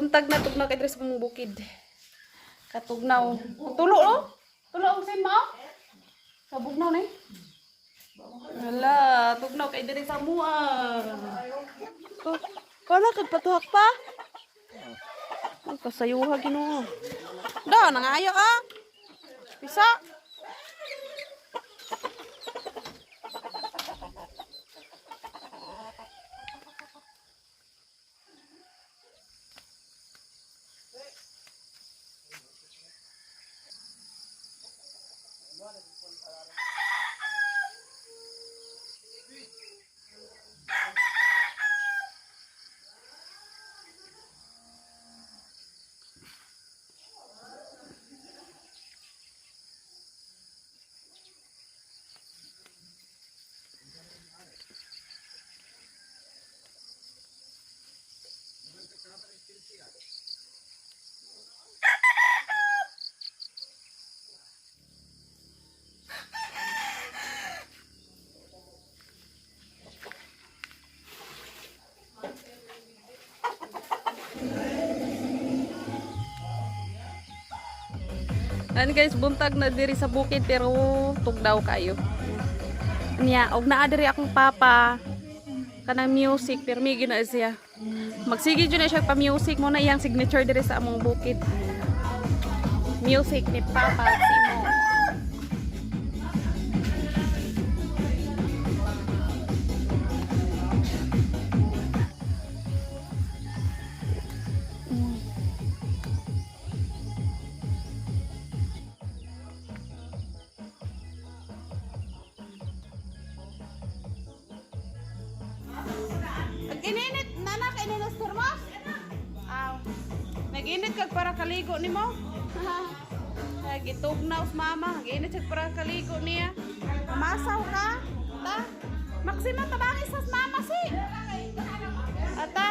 Buntag na, tugnaw kay diri sa mong bukid. Katugnaw. Tulo oh. Tulo ang sin mo. Sa bugnaw ni. Wala, tugnaw kay diri sa mua. Oh, wala kag patuhak pa. Ay, kasayuha Ginoo. Da, nangayo ah. Pisa. Ano guys, buntag na diri sa bukid pero tugnaw kayo. Niya, og naa diri akong papa kanang music pero may na siya. Magsige jud na siya pa music mo na iyang signature diri sa among bukid. Music ni Papa Simo. Nag-ininit, nana, kaininit termos? Aw. Nag-init kag para kaligo nimo? Gitugnaw sa mama, nag-init siya para kaligo niya. Masaw ka? Ta? Maxima, tabangi sa mama si. Ata?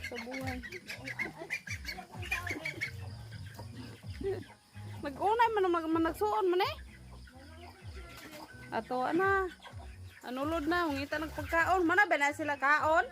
Sa buhay. Nag-unay man mag managsuon man eh. Ato ana. Anulod na, mangita ng pagkaon. Mana ba na sila kaon?